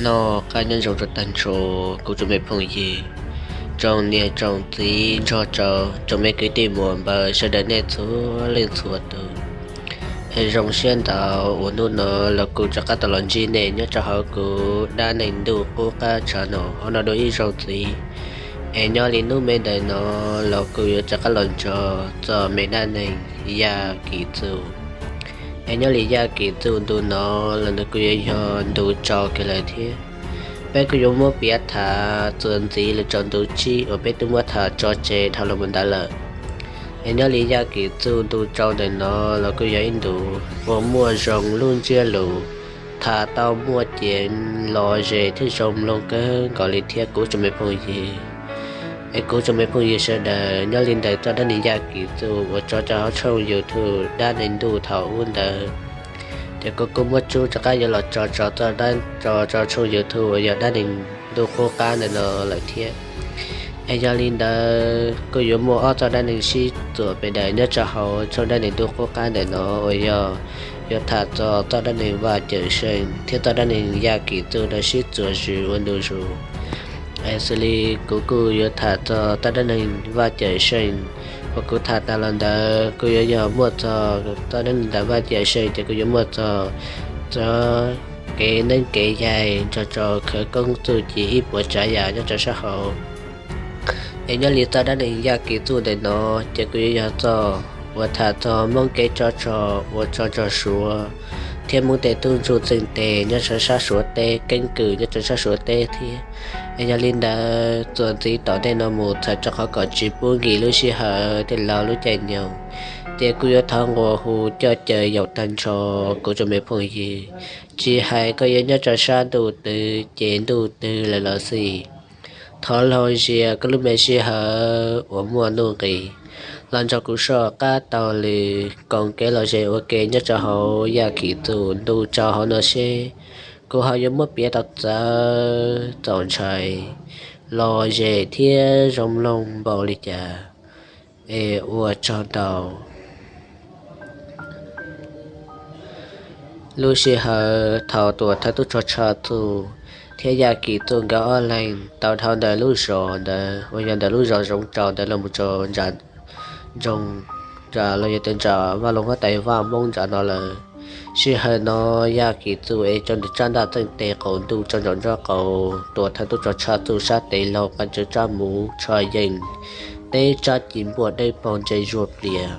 Noj qab nyob zoo rau tag nrho kuv tsoom me phooj ywg, tsoom niam tsoom txiv nrog rau tsoom me kwv tij muam npawg sawv daws nej txhua leej txhua tus. Es zoo siab ntau uas hnub no los kuv rov qab tau los ntsib nej nyob rau hauv kuv dab neeg ntuj qub qab tshav no hauv no dua ib zaug ntxiv. Es nyob li hnub me ntawm no los kuv yuav rov qab los nrog txog me dab neeg Yaj Kim Txuj. Es nyob li Yaj Kim Txuj ntu no los nws kuj yuav yog ntu tsau kiag lawm thiab. Peb kuj yuav muab piav tham txuas ntxiv los rau ntu tsib uas peb twb muab tham tso tseg dhau los mus ntawd lawm. Es nyob li Yaj Kim Txuj ntu tsau ntawm no los kuj yog ib ntu uas muaj zoo lub ntsiab lus, tham tau muaj cev lom zem thiab zoo mloog kawg nkaus li thiab kuv tsoom me phooj ywg. Es kuv tsoom me phooj ywg sawv daws, nyob li ntawm txoj dab neeg Yaj Kim Txuj uas tso rau hauv tshooj YouTube dab neeg ntuj thaum ub ntawd, ces kuv kuj muab tsub rov qab yuav los tso tso txoj dab, tso rau tshooj YouTube uas yog dab neeg ntuj qub qab ntawm no lawm thiab. Es yog li ntawd kuj yuav muaj ob txoj dab neeg sib txuas pem daws nyob rau hauv tshooj dab neeg ntuj qub qab ntawm no uas yog yuav tham txog txoj dab neeg Vaj Cawm Seej thiab txoj dab neeg Yaj Kim Txuj no sib txuas zws ua ntu zus. Es xws li kuv kuj yuav tham txog txoj dab neeg Vaj Cawm Seej uas kuv tham tas los ntawd kuj yuav yog muaj txog txoj dab neeg ntawm Vaj Cawm Seej ces kuj yuav muaj txog txoj kev neeb kev yaig nrog rau khawv koob txuj ci ib puas tsav yam nyob rau sab hauv. Es nyob li txoj dab neeg Yaj Kim Txuj ntawm no ces kuj yuav yog txoj uas tham txog Hmoob kev tsov rog uas tso rau Suav thiab Hmoob tej tub ntsuj txeej tes nyob rau sab Suav teb, keeb kwm nyob rau sab Suav teb thiab. Es yog li ntawd txuas ntxiv tom ntej no mus txhawm rau qhov kom tsis pub nkim lub sij hawm thiab laug lub caij nyoog, ces kuj yuav thov nqua hu coj caw yaum tag nrho kuv tsoom me phooj ywg, tsis hais koj yuav nyob rau sab ntuj twg ces ntuj twg lawm los xij, thov laug zia koj lub me sij hawm uas muaj nuj nqis los nrog kuv soj qab taug lw koom kev lom zem ua ke nyob rau hauv Yaj Kim Txuj ntu tsau hauv no seb kuv ho yuav muab piav tau txawv txaus ntshai, lom zem thiab zoo mloog npaum li cas. Es ua tsaug ntau. Lub sij hawm thaum tuam thawj tub rog Tshaj Txuj thiab Yaj Kim Txuj nkawd ob leeg tau dhau ntawm lub zos ntawd uas yog ntawm lub zos Zoov Tsau ntawd los mus rau nram nroog, nram los yog tias nram vaj loog huab tais Vaj Moob nram no lawm. Sij hawm no Yaj Kim Txuj ev rau nws tsab ntaj txeej tes qaum ntuj tso ntsaum ntsuab qaus, tuam thawj tub rog Tshaj Txuj sab tes laug qab tsawv tsab muv tsho yeej, tib tsab ci npuaj dawb paug ntse zuag plias.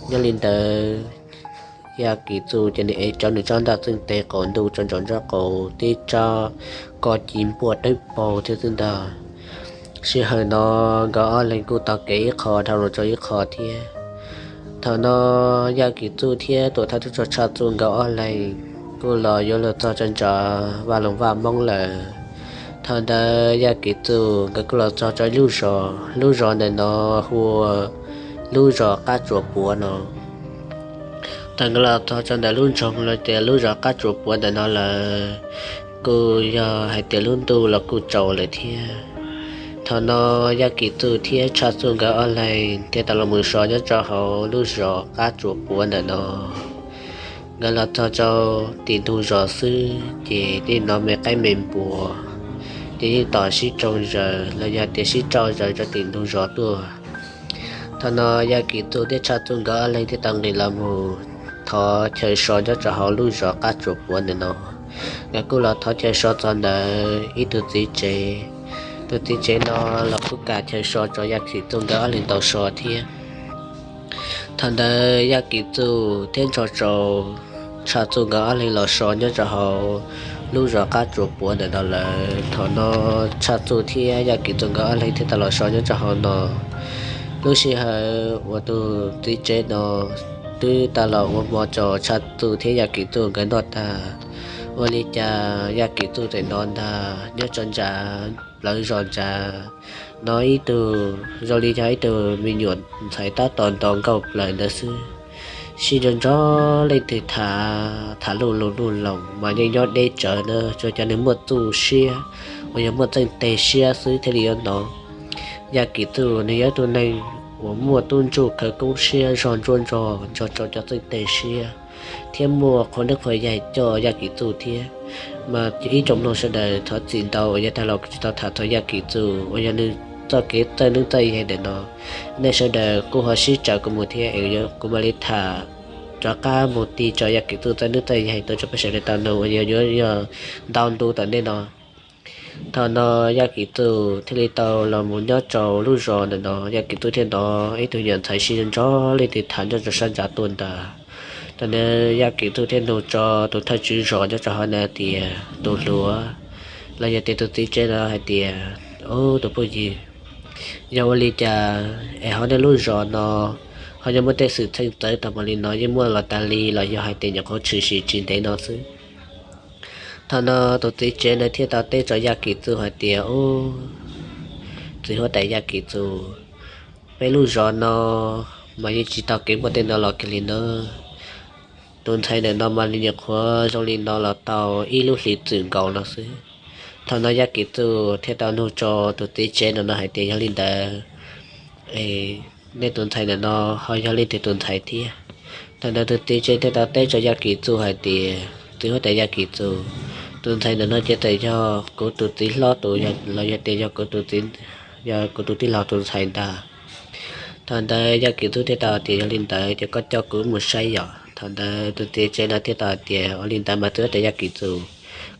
Nyob li ntawd Yaj Kim Txuj ces nws ev rau nws tsab ntaj txeej tes qaum ntuj tso ntsaum ntsuab qaus, tib tsab ko ci npuaj dawb paug thiab xwb ntag. Sij hawm no nkawd ob leeg kuj taug kev ib qho dhau los rau ib qho thiab. Thaum no Yaj Kim Txuj thiab tuam thawj tub rog Tshaj Txuj nkawd ob leeg kuj los yuav luag txog rau nram vaj loog Vaj Moob lawm. Thaum ntawd Yaj Kim Txuj nkawd kuj los txog rau ib lub zos, lub zos ntawm no hu ua lub zos Qab Tsuas Puav no. Thaum nkawd los txog rau ntawm lub nroog los tias lub zos Qab Tsuas Puav ntawm no lawm, kuj yog hais tias lub ntuj los kuj tsaus lawm thiab. Thaum no Yaj Kim Txuj thiab Tshaj Txuj nkawd ob leeg thiaj tau los mus so nyob rau hauv lub zos Qab Tsuas Puav ntawm no. Nkawd los txog rau tim ntug zos xwb ces yeej hnov me qaib me npua, ces yeej tom sib tsoo zaws los yog tias sib tsau zaws rau tim ntug zos tuaj. Thaum no Yaj Kim Txuj thiab Tshaj Txuj nkawd ob leeg thiaj tau nqis los mus thov chaw so nyob rau hauv lub zos Qab Tsuas Puav ntawm no. Nkawd kuj los thov chaw so txog ntawm ib tug txiv tsev. Tus txiv tsev no los kuj kam chaw so rau Yaj Kim Txuj nkawd ob leeg tau so thiab. Thaum ntawd Yaj Kim Txuj thiab nrog rau Tshaj Txuj nkawd ob leeg los so nyob rau hauv lub zos Qab Tsuas Puav ntawm no lawm. Thaum no Tshaj Txuj thiab Yaj Kim Txuj nkawd ob leeg thiaj tau los so nyob rau hauv no. Lub sij hawm uas tus txiv tsev no twb tau los ua hmo rau Tshaj Txuj thiab Yaj Kim Txuj nkawd noj tag, ua li cas Yaj Kim Txuj txawm hnov ntag nyob rau nram plawv zos nrad, hnov ib tug zoo li yog ib tug me nyuam ntxhais tab tom nto nkauj plaws ntawd xwb, sib nrov nrov leej twg tham, tham luj lug luj loos mas yeej nyob deb tsawv na, tsuas cov neeg muaj txuj siab uas yog muaj txeej teg siab xwb thiaj li yuav hnov. Yaj Kim Txuj nws yog ib tug neeg uas muaj tub ntsuj khawv koob siab zog ntsuab nrog nrog rau cov txeej teg siab, thiab muaj qhua neeb qhua yaig coj Yaj Kim Txuj thiab. Mas ib tsoom mloog sawv daws thov txim ntau uas yav tag los kuv tsis tau tham txog Yaj Kim Txuj uas yog nws txoj kev txawj neeb txawj yaig ntawm no. Nej sawv daws kuj ho sib txhawb kuv mus thiab es kuv mam li tham rov qab mus tig tso Yaj Kim Txuj txawj neeb txawj yaig tuaj rau peb sawv daws tau mloog uas yog yuav yog ntau ntu tom ntej no. Thaum no Yaj Kim Txuj thiaj li tau los mus nyob rau lub zos ntawm no. Yaj Kim Txuj thiaj hnov ib tug nyuam ntxhais sib ntso li tig tham nyob rau sab ntsa tuaj ntag. Thaum ntawd Yaj Kim Txuj thiaj nug rau tus thawj tswj zos nyob rau hauv ntawd tias tus hluas los yog tias tus txiv tsev no hais tias, Ub, tus phooj ywg, yog ua li cas es hauv nej lub zos no ho yuav muaj tej xwm txheej txawv tau npaum li no yeej muaj los tas li los yog hais tias nyuam qhuav tshwm sim tsis ntev no xwb? Thaum no tus txiv tsev ntawd thiaj tau teb rau Yaj Kim Txuj hais tias, Ub, txiv huab tais Yaj Kim Txuj, peb lub zos no mas yeej tsis tau kev muaj tej no los kiag li nawb. Tus ntxhais ntawm no mas nws nyuam qhuav zoo li no los tau ib lub hlis txwm nkaus no xwb. Thaum no Yaj Kim Txuj thiaj tau nug rau tus txiv tsev ntawm no hais tias, Yog li ntawd nej tus ntxhais ntawm no ho yog leej twg tus ntxhais thiab? Thaum ntawd tus txiv tsev thiaj tau teb rau Yaj Kim Txuj hais tias, Txiv huab tais Yaj Kim Txuj, tus ntxhais ntawm no ces txawm yog kuv tus txiv hlob tus, los yog tias yog kuv tus txiv, yog kuv tus tij laug tus ntxhais ntag. Thaum ntawd Yaj Kim Txuj thiaj tau tias, Yog li ntawd ces koj coj kuv mus saib yom. Thaum ntawd tus txiv tsev no thiaj tau tias, Ua li ntawd mas txiv huab tais Yaj Kim Txuj,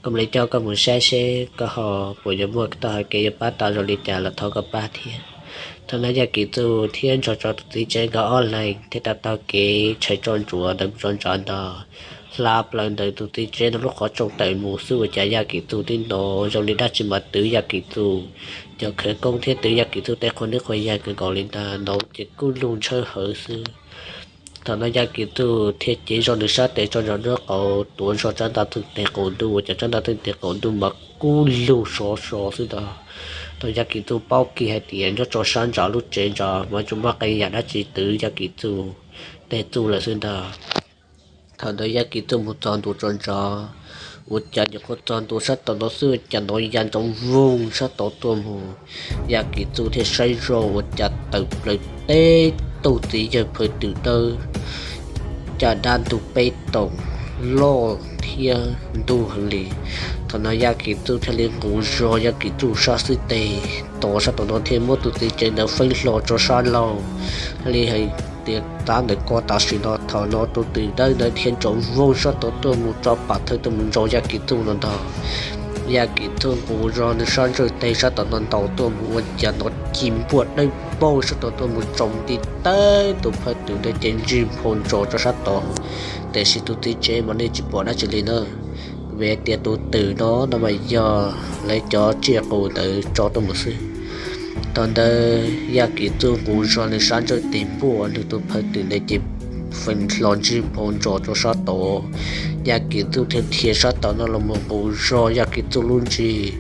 kuv mam li coj koj mus saib seb koj ho puas yuav muaj txoj hau kev yuav pab tau zoo li cas los thov koj pab thiab. Thaum ntawd Yaj Kim Txuj thiab nrog rau tus txiv tsev nkawd ob leeg thiaj tau taug kev tshais tso ntsuav ntawd mus rau nram ntawd, hla plaws ntawm tus txiv tsev ntawd lub qhov rooj tawm mus xwb ua cas Yaj Kim Txuj twb hnov zoo li dab tsi mas twv Yaj Kim Txuj cov khawv koob thiab twv Yaj Kim Txuj tej qhua neeb qhua yaig kawg nkaus li ntag, hnov ces kub lug ntshawv hawv xwb. Thaum no Yaj Kim Txuj thiaj cev zog nws sab tes tso ntawm nraub qaum tuav zog tsab ntaj theej tes qaum ntuj ua cas tsab ntaj theej tes qaum ntuj mas kub lug sov so xwb ntag. Thaum Yaj Kim Txuj paub kiag hais tias nyob rau sab ntawm lub tsev ntawd mas tsuas muaj qee yam dab tsi twv Yaj Kim Txuj tes txuj lawm xwb ntag. Thaum ntawd Yaj Kim Txuj mus txog ntua tso ntsoov, ua cas nyuam qhuav txog ntua sab tom no xwb ua cas hnov ya nrov voog sab tod tuaj mus. Yaj Kim Txuj thiaj saib zog ua cas tawm plaws teb tug txiv yawg phawj twm dawb, caj dab ntug peb toom loj thiab ntug heev li. Thaum no Yaj Kim Txuj thiaj li nqus zog Yaj Kim Txuj sab xib teg tos sab tom no thiab muab tus txiv tsev ntawd feeb hlo rau sab laug li hais tias, Tab ntawm koj tam sim no. Thaum no tus twm dawb ntawd thiaj nrov voog sab tod tuaj mus tso pam thawj tuaj mus ntsaws Yaj Kim Txuj no ntag. Yaj Kim Txuj nqus zog nws sab ntsawj teg sab tom no ntaus tuaj mus ua cas hnov ci npuaj dawb paug sab tod tuaj mus tsaus nti teb tus phawj twm ntawd ces ntsig nphau ntsos rau sab tod. Tiam sis tus txiv tsev mas nej tsis pom dab tsi li na, vim tias tus twm no no mas yog lawv cov tsiaj qus ntawd tso tuaj mus xwb. Thaum ntawd Yaj Kim Txuj nqus zog nws sab ntsawj teg npuaj nws tus phawj twm ntawd ces feeb hlo ntsig nphau ntsos rau sab tod. Yaj Kim Txuj thiaj dhia sab tom no los mus nqus zog Yaj Kim Txuj lub ntsig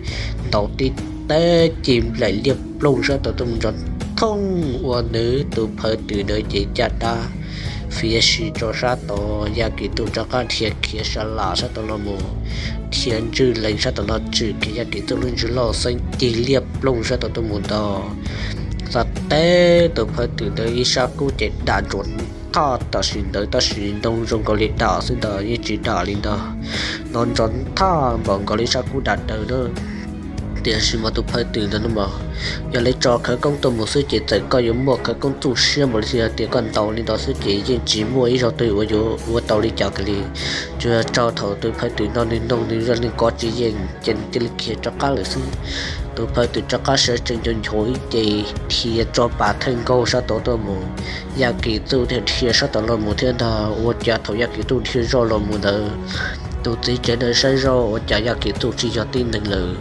ntaus tib teg ci nplaim liaj ploog sab tod tuaj mus nrov thooj ua nws tus phawj twm ntawd ces caj dab fiav si rau sab tod. Yaj Kim Txuj rov qab dhia khiav sa las sab tod los mus, dhia ntswj lees sab tom no tswm kiag Yaj Kim Txuj lub ntsig loj xeeb cig liaj ploog sab tod tuaj mus ntag. Xa teb tus phawj twm ntawd ib sab kub ces dam nrov thaj tam sim ntawd tab sis ntoo zoo nkaus li dam xwb ntag, yeej tsis dam li ntag. Hnov nrov thaj npaum nkaus li sab kub dam daws na. Tiam sis mas tus phawj twm ntawd no mas yog lawv tso khawv koob tuaj mus xwb ces txawm koj yuav muaj khawv koob txuj siab npaum li xwb, yog tias koj ntaus li ntawd xwb ces yeej tsis muaj ib zaug twg uas yuav ua tau li cas kiag li. Tsuas yog raug thaum tus phawj twm no nws noog nws zaj neeg kov tsis yeej ces nws cia li khiav rov qab lawm xwb. Tus phawj twm rov qab sawv tsees nco nchov ib ce, dhia tso pas theej nkaug sab tod tuaj mus. Yaj Kim Txuj thiaj dhia sab tod los mus thiab ntag. Ua cas thaum Yaj Kim Txuj dhia zoj los mus ntawd, tus txiv tsev ntawd saib zoj ua cas Yaj Kim Txuj tsis yog tib neeg lawm.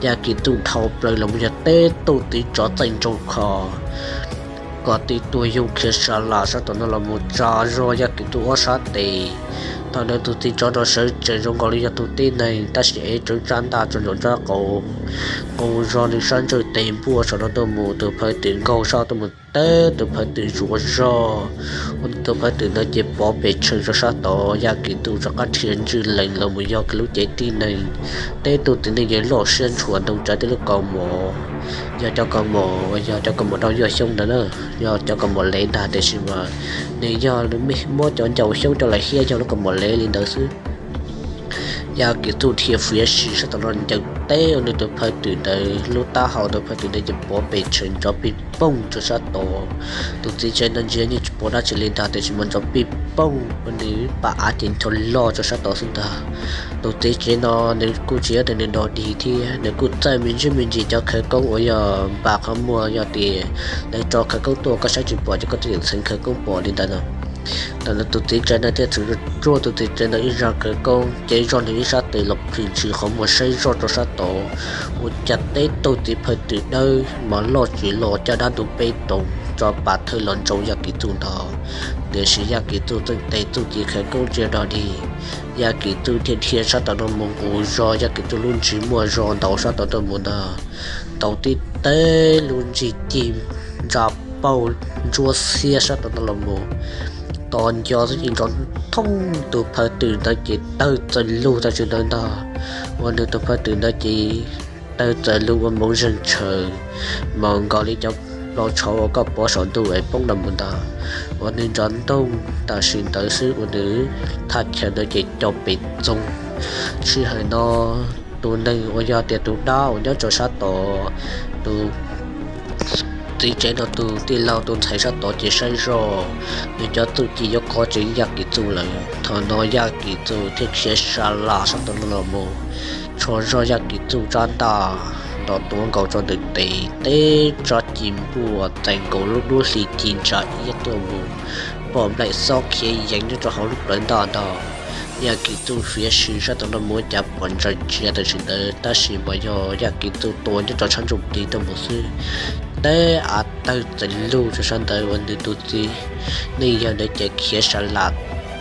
Yaj Kim Txuj dhau plaws los mus yog teb tug txiv tsov txaij nraug kho kom tib tuag yug khiav sa las sab tom no los mus tsa zog Yaj Kim Txuj ob sab tes. Thaum ntawd tus txiv tsov no sawv tsees zoo nkaus li yog tus tib neeg tab sis ev tsawv tsab ntaj tso ntsoov ntsab qau, nqus zog nws sab ntsawj tes npuaj saum no tuaj mus, tus phawj twm nkaug sab tuaj mus teb tus phawj twm zuav zog. Ua tus phawj twm ntawd ces pov pes tsheej rau sab tod. Yaj Kim Txuj rov qab dhia ntswj lees los mus yog kiag lub cev tib neeg, teb tug txiv neej yeej loj siab ntshua ntoo tsav tib lub kaus mom. yog cov kaus mom, yog cov kaus mom rau yuag xyoob ntawd na, yog cov kaus mom lev ntag, tiam sis mas nws yog muab cov ncau xyoob coj los hiab yog lub kaus mom lev li ntawd xwb. Yaj Kim Txuj dhia fiav sim sab tom no ncaws teb ua nws tus phawj twm ntawd lub taub hau, tus phawj twm ntawd ces pov pes tshee nrov pij pooj rau sab tod. Tus txiv tsev ntawd ntsia yeej tsis pom dab tsi li ntag, tiam sis mas nrov pij pooj ua nws pam av ces ncho loj rau sab tod xwb ntag. Tus txiv tsev no nws kuj tsis yog tias nws dog dig thiab, nws kuj txawj me ntsis me ntsis cov khawv koob uas yog npam qhov muag, yog tias lawv tso khawv koob tuaj koj saib tsis pom ces koj twb yeej txheev khawv koob pom li ntawd no. Thaum ntawd tus txiv tsev ntawd thiaj txwm ruaj tus txiv tsev ntawd ib zaj khawv koob, ces zoj nws ib sab tes los plhws ntshis qhov muag saib zoj rau sab tod, ua cas teb tug txiv phawj twm dawb mas loj tsis los caj dab ntu peb toom tso pas thawj los ntsaum Yaj Kim Txuj ntag. Tiam sis Yaj Kim Txuj txeej tes txuj ci khawv koob tsis dog dig, Yaj Kim Txuj thiaj dhia sab tom no mus nqus zog Yaj Kim Txuj lub ntsig muaj zog ntaus sab tod tuaj mus ntag. Ntaus tib teg lub ntsig ci ntsa pauj ntsuab xiab sab tod no los mus, tos nco xwb ces nrov nthoob, tus phawj twm ntawd ces tawg txawm lug tam sim ntawd ntag. Ua nws tus phawj twm ntawd ces tawg txawm lug ua moov zeeg tshaws, mas nkaus li cov plaub tshauv uas koj pov saum ntuj es poob los mus ntag. Ua nws nrov ntoog tam sim ntawd xwb ua nws thaj chaw ntawd ces co pes txoog. Sij hawm no tus neeg uas yog tias tus dab uas nyob rau sab tod, tus txiv tsev no tus tij laug tus ntxhais sab tod ces saib zoj nws cov txuj ci yuav qhov tseeb Yaj Kim Txuj lawm. Thaum no Yaj Kim Txuj thiaj khiav sa las sab tod no los mus, tshua zog Yaj Kim Txuj tsab ntaj nrov tuav nkaus rau ntawm tes, teb tsab ci npuaj txais nkaus lub duab hli ci ntsa iab tuaj mus, pom nplaim xob khiav yees nyob rau hauv lub plawv ntaj ntag. Yaj Kim Txuj fiav sim sab tod no mus cas pom ntsa ntsia tam sim ntawd, tab sis mas yog Yaj Kim Txuj tua nyob rau tshab ntsuj plig tuaj mus xwb, teb av tawg txawm lug rau sab ntawd ua nws tus txiv neej yawg ntawd ces khiav sa las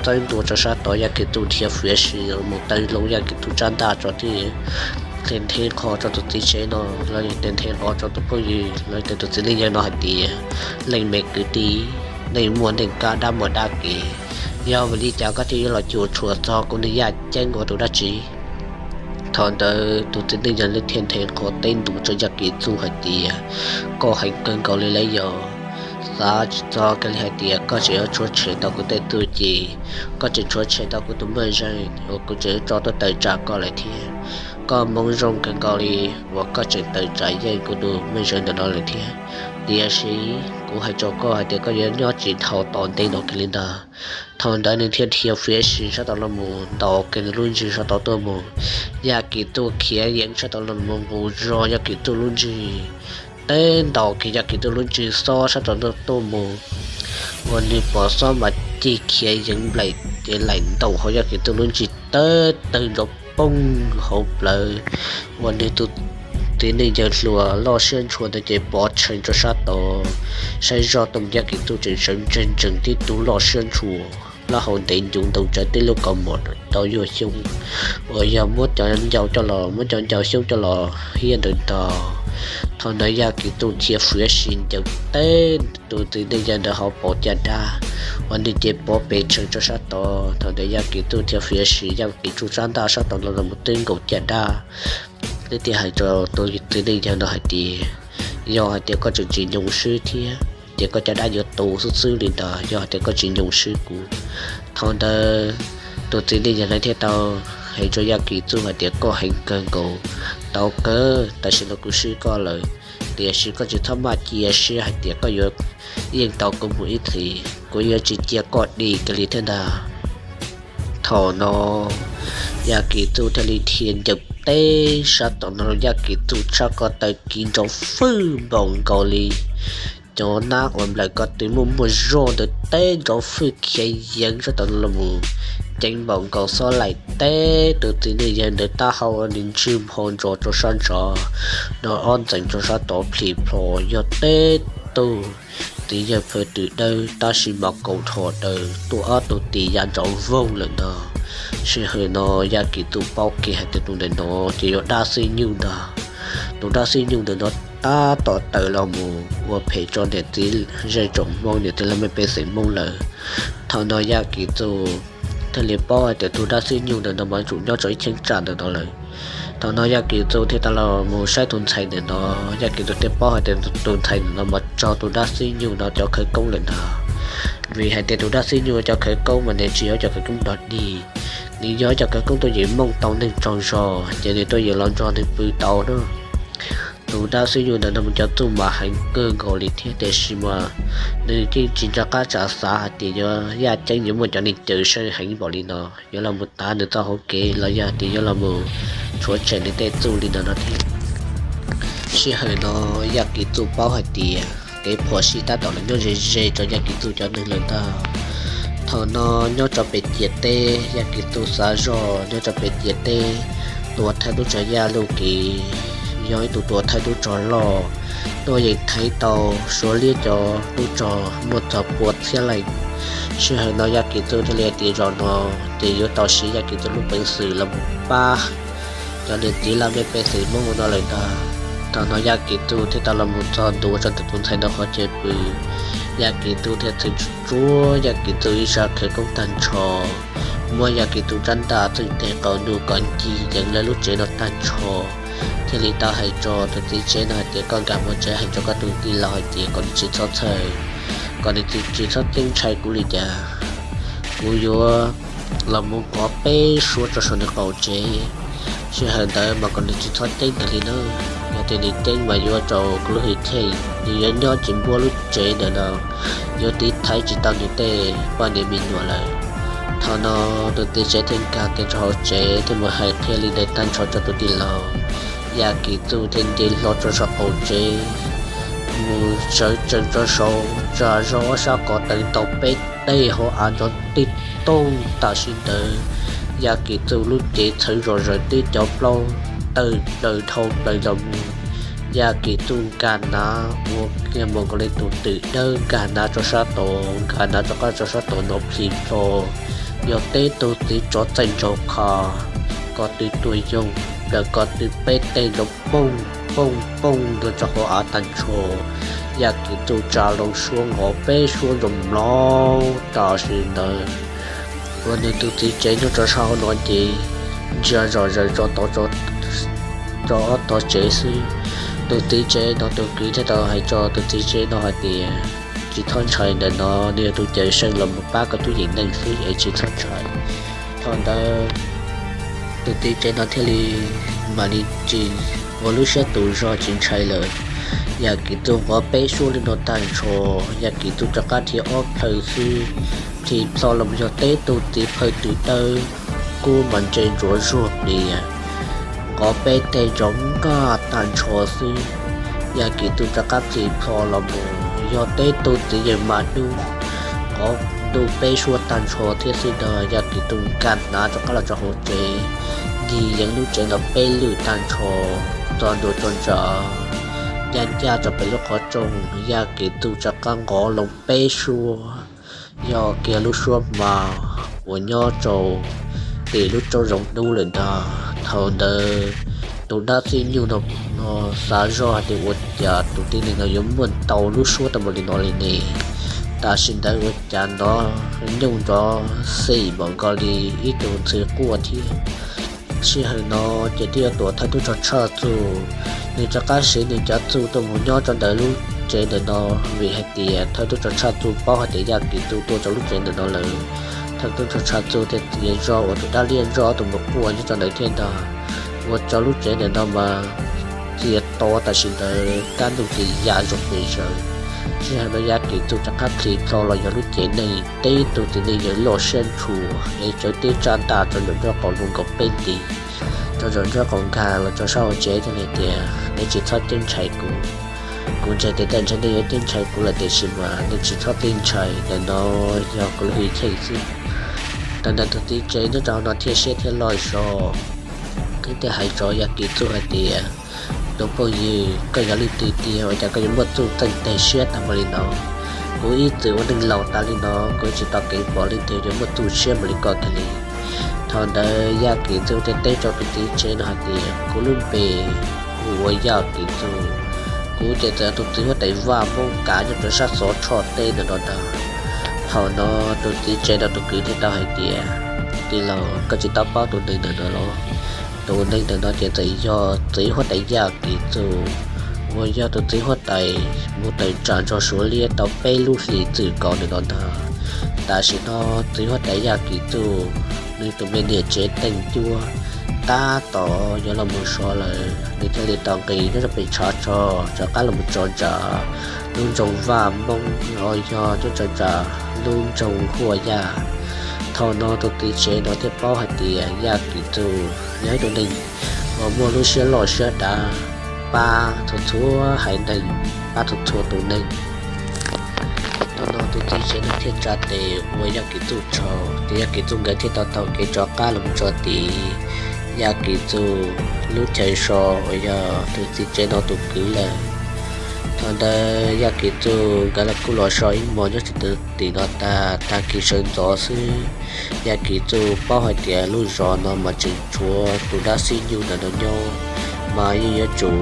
txawb ntua rau sab tod. Yaj Kim Txuj dhia fiav sim mus taw loo Yaj Kim Txuj tsab ntaj tso thiab nthe nthe qho rau tus txiv tsev no, los yog nthe nthe qho rau tus phooj ywg los yog tus txiv neej yawg no hais tias, leej me kwv tij, neej muaj neej kab dab muaj dab kev, yog vim li cas koj thiaj yuav los cuam tshuam txog kuv niag yaj ceeb ua tus dab tsi? Thaum ntawd tus txiv neej yawg thiaj nthe qho teb ntua rau Yaj Kim Txuj hais tias, koj heev kawg nkaus li lawm yog, xav tsis txog kiag li hais tias koj tseem yuav tshuav tshem tau kuv tej txuj ci, koj tseem tshuav tshem tau kuv tus maj zeeg uas kuv tseem tso tuaj tawm tsam koj lawm thiab. Koj hmoov zoo kawg nkaus li uas koj tseem tawm tsam yeej kuv tus maj zeeg ntawm no lawm thiab. Tiam sis kuv hais rau koj hais tias koj yuav nyob tsis dhau tom ntej no kiag li ntag. Thaum ntawd nws thiaj dhia fiav sim sab tod los mus ntaus kiag nws lub ntsig sab tod tuaj mus. Yaj Kim Txuj khiav yees sab tod los mus nqus zog Yaj Kim Txuj lub ntsig, teb ntaus kiag Yaj Kim Txuj lub ntsig xob sab tod tuaj mus. Ua nws pom xob mas cig khiav yees nplaim ces laim ntaus hauv Yaj Kim Txuj lub ntsig tawg tawg nrov poog hauv plawv. Ua nws tus txiv neej yawg hluas loj siab ntshua ntawd ces pov tshee rau sab tod, saib zoj tuaj mus Yaj Kim Txuj tseem sawv ntsees ntsees tib tug loj siab ntshua, plaub hau ntev ncuv ntaus tsawv tib lub kaus mom rau yuag xyoob, uas yog muab cov ncau coj los, muab cov ncau xyoob coj los hiab ntawd ntag. Thaum ntawd Yaj Kim Txuj thiaj fiav sim ncaws teb tus txiv neej yawg ntawd hauv paus caj dab, ua nws ces pov pes tshee rau sab tod. Thaum ntawd Yaj Kim Txuj thiaj fiav sim Yaj Kim Txuj tsab ntaj sab tod los mus twb nkaus caj dab. Nws thiaj hais rau tus txiv neej yawg ntawd hais tias, yog hais tias koj tseem tsis nyoo swb thiab ces koj caj dab yuav tu xwb xwb li ntag, yog hais tias koj tsis nyoo swb kuv. Thaum ntawd tus txiv neej yawg ntawd thiaj tau hais rau Yaj Kim Txuj hais tias, koj heev kawg nkaus, tau kawg, tam sim no kuv swb koj lawm, tiam sis koj tsis txhob maj cia siab hais tias koj yuav yeej tau kuv mus ib txhis, kuv yuav tsis cia koj dim kiag li thiab ntag. Thaum no Yaj Kim Txuj thiaj li dhia ncaws teb sab tom no, Yaj Kim Txuj tshaj ko taw kiv nrov fwj npaum nkaus li cov nab uas nplawm ko tw muaj muaj zog ntawd teb nrov fwj khiav yees sab tom no los mus, ceev npaum nkaus xob laim teb tus txiv neej yawg ntawd taub hau ua nws ntswg nphau ntsos rau sab ntsov, nrov ob ntxees rau sab tod plhis plho, yog teb tug txiv yawg phawj twm dawb tab sis mas kaus rho daws tuaj ob tug tis ya nrov voog lawm ntag. Sij hawm no Yaj Kim Txuj paub kiag hais tias tus ntawm no ces yog dab xib nyuj ntag. Tus dab xib nyuj ntawm no tab tom tawm los mus ua phem rau niam txiv zej tsoom Hmoob, niam txiv laj mej pej xeem Hmoob lawm. Thaum no Yaj Kim Txuj thiaj li paub hais tias tus dab xib nyuj ntawm no mas tsum nyob rau ib cheeb tsam ntawm no lawm. Thaum no Yaj Kim Txuj thiaj tau los mus saib tus ntxhais ntawm no. Yaj Kim Txuj thiaj paub hais tias tus ntxhais ntawm no mas raug tus dab xib nyuj no cov khawv koob lawm ntag. Vim hais tias tus dab xib nyuj cov khawv koob mas nws tsis yog cov khawv koob dog dig, nws yog cov khawv koob tuaj yeem mooj tau neeg tsaug zog ces nws tuaj yeem los nrog nws pw tau na. Tus dab xib nyuj ntawm no mas cov txuj mas heev kawg nkaus li thiab, tiam sis mas nws yeej tsis nco qab tsam xav hais tias yuav yaj ceeb yuav muaj cov neeg caw seej heev npaum li no yuav los mus tav nws txoj hauv kev los yog tias yuav los mus tshuav tshem nws tej txuj li ntawm no thiab. Sij hawm no Yaj Kim Txuj paub hais tias kev phom sij tab tom los nyob ze ze rau Yaj Kim Txuj cov neeg lawm ntag. Thaum no nyob rau pem ciam teb, Yaj Kim Txuj xav zoj nyob rau pem ciam teb, tuam thawj tub rog Yaj Luj Kim yog ib tug tuam thawj tub rog loj, tuaj yeem thaiv tau Suav liab cov tub rog muaj txog pua txhiab leej. Sij hawm no Yaj Kim Txuj thiaj li hais tias zaum no ces yuav tau siv Yaj Kim Txuj lub peev xwm los mus pab cov niam txiv laj mej pej xeem Hmoob no lawm ntag. Thaum no Yaj Kim Txuj thiaj tau los mus txog ntua rau ntawm tus ntxhais ntawd qhov chaw pw. Yaj Kim Txuj thiaj txhwm tsuab Yaj Kim Txuj ib sab khawv koob tag nrho, muab Yaj Kim Txuj rab ntaj txeej teg qau ntuj kom ncig yeev lawv lub tsev no tag nrho, thiaj li tau hais rau tus txiv tsev no hais tias koj nkag mus tsev hais rau koj tus tij laug hais tias kom nws tsis txhob txhawj, kom nws tsis txhob ceeb ntshai kuv li cas. Kuv yuav los mus nqov peb suab rau saum nws qaum tsev. Sij hawm ntawd mas kom nws tsis txhob ceeb kiag li na, yog tias nws ceeb mas yuav rau kuv lub hwj chim, nws yuav nyob tsis npuab lub tsev ntawm no, yuav tiv thaiv tsis tau nws tej poj niam me nyuam lawm. Thaum no tus txiv tsev thiaj nkag kiag rau hauv tsev thiaj mus hais qhia li ntawd tag nrho rau tus tij laug. Yaj Kim Txuj thiaj nce hlo rau saum qaum tsev, mus sawv tsees rau saud tsa zog ob sab qhov taw ntau peb teg hauv av nrov tij tooj. Tam sim ntawd Yaj Kim Txuj lub cev txhawv zom zaws tib cov plaub tawm plaws dhau plaws los mus. Yaj Kim Txuj nkag nav ua kiag mus nkaus li tus twm dawb, nkag nav rau sab tod, nkag nav rau qab rau sab tod no plhis plho. Yog teb tug txiv tsov txaij nraug qha, ko tw tuag yoog, plaws ko tw peb teg nrov pooj pooj pooj nkaus rau hauv av tag nrho. Yaj Kim Txuj tsa loo suab nqov peb suab nrov mlov. Tam sim ntawd uas nws tus txiv tsev nyob rau sab hauv no ces ntsia zom zaws rau tod rau ob tog tsev xwb. Tus txiv tsev no tus kwv thiaj tau hais rau tus txiv tsev no hais tias tsis txhob ntshai, ntawm no nws yog tus cawm seej los mus pab koj tub yeem neej xwb es tsis txhob ntshai. Thaum ntawd tus txiv tsev no thiaj li mam li tsis ua lub siab tus zog tsis ntshai lawm. Yaj Kim Txuj nqov peb suab li no tag nrho, Yaj Kim Txuj rov qab dhia ob plhaw xwb, plhis plho los yog teb tug txiv phaw twm dawb, kub mas ntse ntsuav zuag plias, nqov peb teg nrov nkaj tag nrho xwb. Yaj Kim Txuj rov qab plhis plho los mus yog teb tug txiv yeej mas dub, nqov ntuj peb suab tag nrho thiab xwb no. Yaj Kim Txuj nkag nav rov qab los rau hauv tsev, ncig yeev lub tsev no peb lwm tag nrho, txog ntua rau ntawm ncaj ncaj rau pem lub qhov rooj, Yaj Kim Txuj rov qab nqov loo peb suab, yog kiag lub suab hma uas nyob rau tim lub roob zoov dub lawm ntag. Thaum ntawd tus dab xib nyuj no xav zoj hais tias ua cas tus tib neeg no yuav muaj ntau lub suab tau npaum li no li ne? Tam sim ntawd ua cas nrov nyooj nrov xim npaum nkaus li ib tug ntxhw quaj thiab. Sij hawm no ces twb yog tuam thawj tub rog Tshaj Txuj, nws rov qab siv nws cov txuj tuaj mus nyob rau ntawm lub tsev ntawm no, vim hais tias thawj tub rog Tshaj Txuj paub hais tias Yaj Kim Txuj tuaj rau lub tsev ntawm no lawm. Thawj tub rog Tshaj Txuj thiaj txiav zog uas tus dab liab zog tus mus quaj nyob rau ntawd thiab ntag. Ua rau lub tsev ntawm no mas txias to tam sim ntawd kab ntuj tsis ya zoo pes zaws. Sij hawm no Yaj Kim Txuj rov qab plhis plho los yog lub cev neeg, teb tug txiv neej yawg loj siab ntshua es tsawv tib tsab ntaj rau nraum nruab qaum loo nkaus peb nti, rau nraum nruab qaum nkag los rau sab hauv tsev thiaj li tias nej tsis txhob ceeb ntshai kuv. Kuv ntseeg tias tej ntshe nej yuav ceeb ntshai kuv lawm tiam sis mas nej tsis txhob ceeb ntshai, ntawm no yog kuv lub hwj chim xwb. Thaum ntawd tus txiv tsev nyob rau hauv no thiaj siab thiaj loj zog, thiaj hais rau Yaj Kim Txuj hais tias, tus phooj ywg, koj yog leej twg tiag ua cas koj yuav muaj txuj txeej teg siab tag npaum li no? Kuv ib txwm ua neeg laus tas li no kuv tsis tau keev pom leej twg yuav muaj txuj siab npaum li koj kiag li. Thaum ntawd Yaj Kim Txuj thiaj teb rau tus txiv tsev no hais tias, kuv lub npe hu ua Yaj Kim Txuj, kuv ces txawm tus txiv huab tais vaj Hmoob kav nyob rau sab Xov Tshoj teb ntawm no ntag. Thaum no tus txiv tsev no tus kwv thiaj tau hais tias, Tij laug, koj tsis tau paub tus neeg ntawm no los? Tus neeg ntawm no ces txawm yog txiv huab tais Yaj Kim Txuj, uas yog tus txiv huab tais mus tawm tsam nrog Suav liab tau peb lub hlis txwm kaum ntawm no ntag. Tam sim no txiv huab tais Yaj Kim Txuj nws tus me niam tsev teej cuab tab tom yuav los mus sov lawm, nws thiaj li tau nqis nyob rau pem tshav rog rov qab los mus tso ntsa lub nroog Vaj Moob, uas yog nyob rau ntawm lub nroog Huaj Yaj. Thaum no tus txiv tsev no thiaj paub hais tias Yaj Kim Txuj yog ib tug neeg uas muaj lub siab loj siab dav, pab txhua txhua haiv neeg, pab txhua txhua tus neeg. Thaum no tus txiv tsev no thiaj tsa tes ua Yaj Kim Txuj tsaug, ces Yaj Kim Txuj nkawd thiaj tau taug kev rov qab los mus txog tim Yaj Kim Txuj lub chaw so uas yog tus txiv tsev no tus kwv lawm. Thaum ntawd Yaj Kim Txuj nkawd los kuj los so ib hmos nyob rau tim no tag, tag kis sawv ntxov xwb, Yaj Kim Txuj paub hais tias lub zos no mas tseem tshuav tus dab xib nyuj ntawm no nyob, mas yeej yuav tsum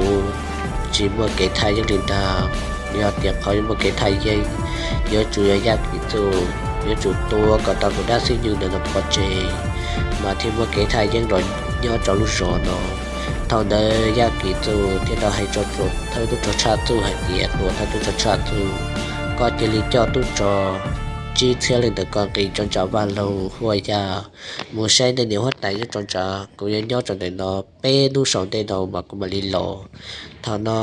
tsis muaj kev thaj yeeb li ntag. Yog tias qhov yuav muaj kev thaj yeeb, yuav tsum yog Yaj Kim Txuj yuav tsum tua kom tau tus dab xib nyuj ntawm no pov tseg, mas thiaj muaj kev thaj yeeb los nyob rau lub zos no. Thaum ntawd Yaj Kim Txuj thiaj tau hais rau thawj tub rog Tshaj Txuj hais tias, tus thawj tub rog Tshaj Txuj, koj cia li coj tub rog tsib txhiab leej ntawm koj nqis rau ntawm Vaj Loog Huaj Yaj, mus saib nej niam huab tais nyob rau ntawd, kuv yuav nyob rau ntawm no peb hnub saum ntej no mas kuv mam li los. Thaum no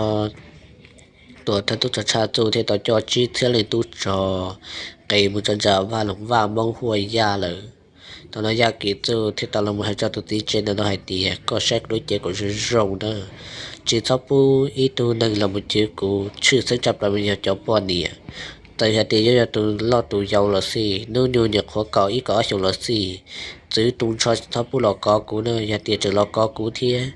tus thawj tub rog Tshaj Txuj thiaj tau coj tsib txhiab leej tub rog nqis mus rau ntawm Vaj Loog Vaj Moob Huaj Yaj lawm. Thaum no Yaj Kim Txuj thiaj tau los mus hais rau tus txiv tsev ntawm no hais tias, koj saib kuv lub cev kom zoo zoo na, tsis txhob pub ib tug neeg los mus chwv kuv, tshwj xeeb tshaj plaws mas yog cov poj niam. Txawm hais tias yuav yog tus loj tus yau los xij, hnub nyoog nyuam qhuav kaum ib kaum ob xyoos los xij, txwv tu nrho tsis txhob pub los kov kuv na. Yog tias tseem los kov kuv thiab,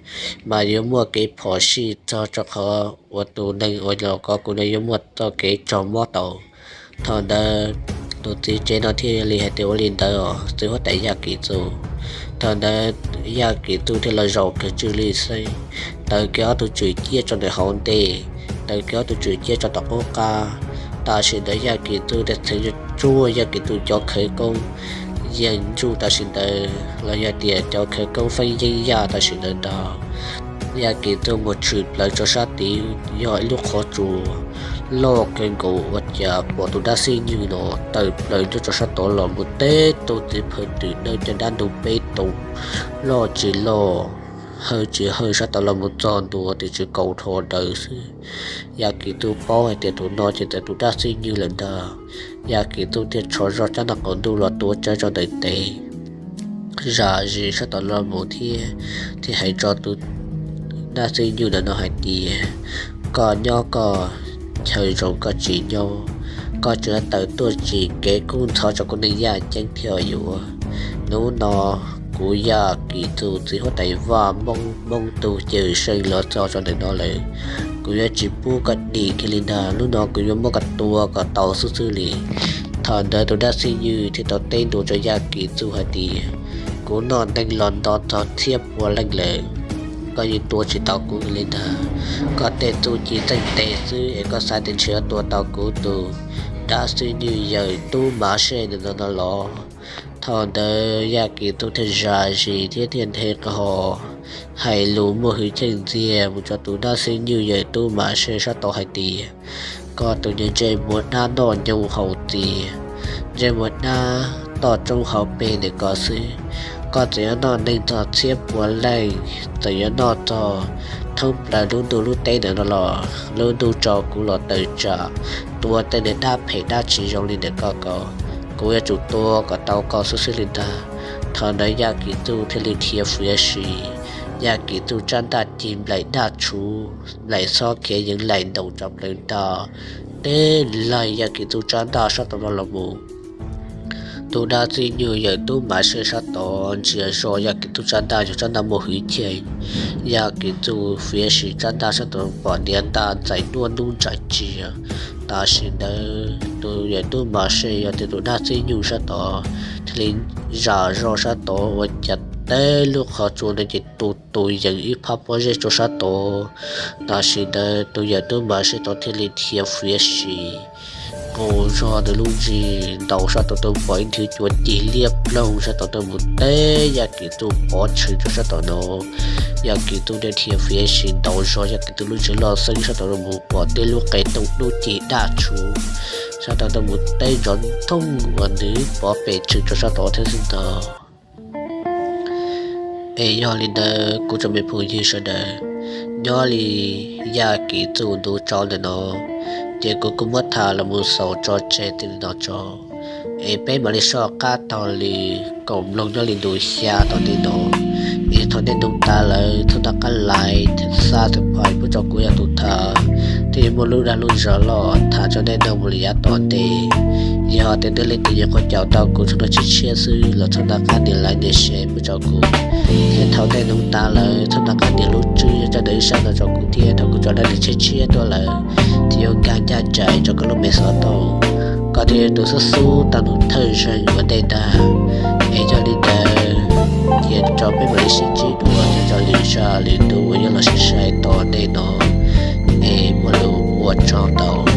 mas yuav muaj kev phom sij txog rau qhov uas tus neeg uas los kov kuv no yuav muaj txoj kev raug mob tau. Thaum ntawd tus txiv tsev no thiaj li hais tias, ua li ntawd os txiv huab tais Yaj Kim Txuj. Thaum ntawd Yaj Kim Txuj thiaj los zaum kawg tsw li xwb, taws kiag ob tug tswm ciab rau ntawm hauv ntej, taws kiag ob tug tswm ciab rau tom qub qab. Tam sim ntawd Yaj Kim Txuj thiaj txheev tsuag Yaj Kim Txuj cov khawv koob yeej ntsuj tam sim ntawd los yog tias cov khawv koob feeb yeeb yaj tam sim ntawd ntag. Yaj Kim Txuj mus tshwm plaws rau sab tid yog ib lub qhov tsua loj kawg nkaus ua cas pom tus dab xib nyuj no tawm plaws nyob rau sab tod los mus teb tug txiv phaw twm dawb caj dab ntug peb tus loj tsis loj hawj tsis hawj sab tod los mus txog ntua tim tsis kaum rho daws xwb. Yaj Kim Txuj paub hais tias tus no ces txawm tus dab xib nyuj lawm ntag. Yaj Kim Txuj thiaj rho zoj tsab ntaj qaum ntuj los tuav tsawv rau ntawm tes, zam zis sab tod los mus thiab, thiaj hais rau tus dab xib nyuj ntawm no hais tias, koj nyob koj chaw zoo koj tsis nyob, koj tseem tawm tuaj tsim kev kub ntxhov rau kuv neej yaj ceeb thiab yuav. Hnub no kuv Yaj Kim Txuj txiv huab tais Vaj Moob Moob tus cawm seej los txog rau ntawm no lawm, kuv yuav tsis pub koj dim kiag li ntag. Hnub no kuv yuav muab koj tua kom tau xwb xwb li. Thaum ntawd tus dab xib nyuj thiaj tau teb ntua rau Yaj Kim Txuj hais tias, kuv noj neeg los nto txog txhiab pua leej lawm, koj yeej tua tsis tau kuv li ntag. Koj tej txuj ci txeej tes xwb es koj xav tias ntshe yuav tua tau kuv tus dab xib nyuj yawm tub Mav Sej ntawm no no los? Thaum ntawd Yaj Kim Txuj thiaj zam zis thiab thiaj nthe qho hais lus muaj hwj chim ntxiag mus rau tus dab xib nyuj yawm tub Mav Sej sab tod hais tias, koj tus niag ntsej muag dab noj nyoos haus txias, ntsej muag dab toj roob hauv pes ntawm ko xwb, koj txawm yuav noj neeg txog txhiab pua leej, txawm yuav noj txog thoob plaws lub ntuj lub teb ntawm no los lub ntuj tso kuv los tawm tsam tua tej niag dab phem dab tsis zoo li ntawm koj ko, kuv yuav tsum tua kom tau koj xwb xwb li ntag. Thaum ntawd Yaj Kim Txuj thiaj li dhia fiav sim, Yaj Kim Txuj tsab ntaj cig nplaim daj tshuv, nplaim xob khiav yeev laim ntoos rau plaws nta, teb laig Yaj Kim Txuj tsab ntaj sab tod los mus. Tus dab xib nyuj yawm tub Mav Sej sab tod ntsia zoj Yaj Kim Txuj tsab ntaj yog tsab ntaj muaj hwj chim. Yaj Kim Txuj fiav sim tsab ntaj sab tod pom niam ntaj ntxais duab ntub ntsaim tsiag. Tam sim ntawd tus yawm tub Mav Sej yog tias tus dab xib nyuj sab tod thiaj li zam zoj sab tod ua cas teb lub qhov tsua no ces tu tu yees ib phab pob zeb rau sab tod. Tam sim ntawd tus yawm tub Mav Sej tod thiaj li dhia fiav sim Mus zog ntawm lub ntsis ntaus sab tod tuaj pom ib nthwv cuav cig liab ploog sab tod tuaj mus teb Yaj Kim Txuj pov tshwm rau sab tod no. Yaj Kim Txuj thiaj fiav sim ntaus zog Yaj Kim Txuj lub ntsis loj xeeb sab tod tuaj mus pom tej lub qe tooj dub cig daj tshuv sab tod tuaj mus teb nrov ntoog uas nws pov pem tshwm rau sab tod thiab xwb ntag. Es yog li ntawd kuv tsoom me phooj ywg sawv daws, nyob li Yaj Kim Txuj ntu tsau ntawm no, ces kuv kuj muab tham los mus xaus tso tseg txij li no tso. Es peb mam li soj qab taug li koom mloog nyob li ntu xya tom ntej no. Es thaum nej mloog tas lawm txhob nco qab like, subscribe pub rau kuv yog tus tham, thiaj yuav muaj lub dag lub zog los tham rau nej mloog mus li yav tom ntej. Yog tias nej leej twg nyuam qhuav caum tau kuv tshooj no tshiab tshiab xwb los txhob nco qab nias like nias share pub rau kuv. Thiab thaum nej mloog tas lawm txhob nco qab nias lub tswb nyob rau ntawm ib sab no rau kuv thiab, thaum kuv tso dab neeg tshiab tshiab tuaj lawm thiaj yuav nkag ncaj nraim rau koj lub me xov tooj, koj thiaj yuav tau xub xub tau tus thawj zeeg ua ntej ntag. Es yog li ntawd, cia rau peb mam li sib ntsib dua nyob rau lwm zaj lwm ntu uas yuav los sai sai tom ntej no. Es muaj lus ua tsaug ntau.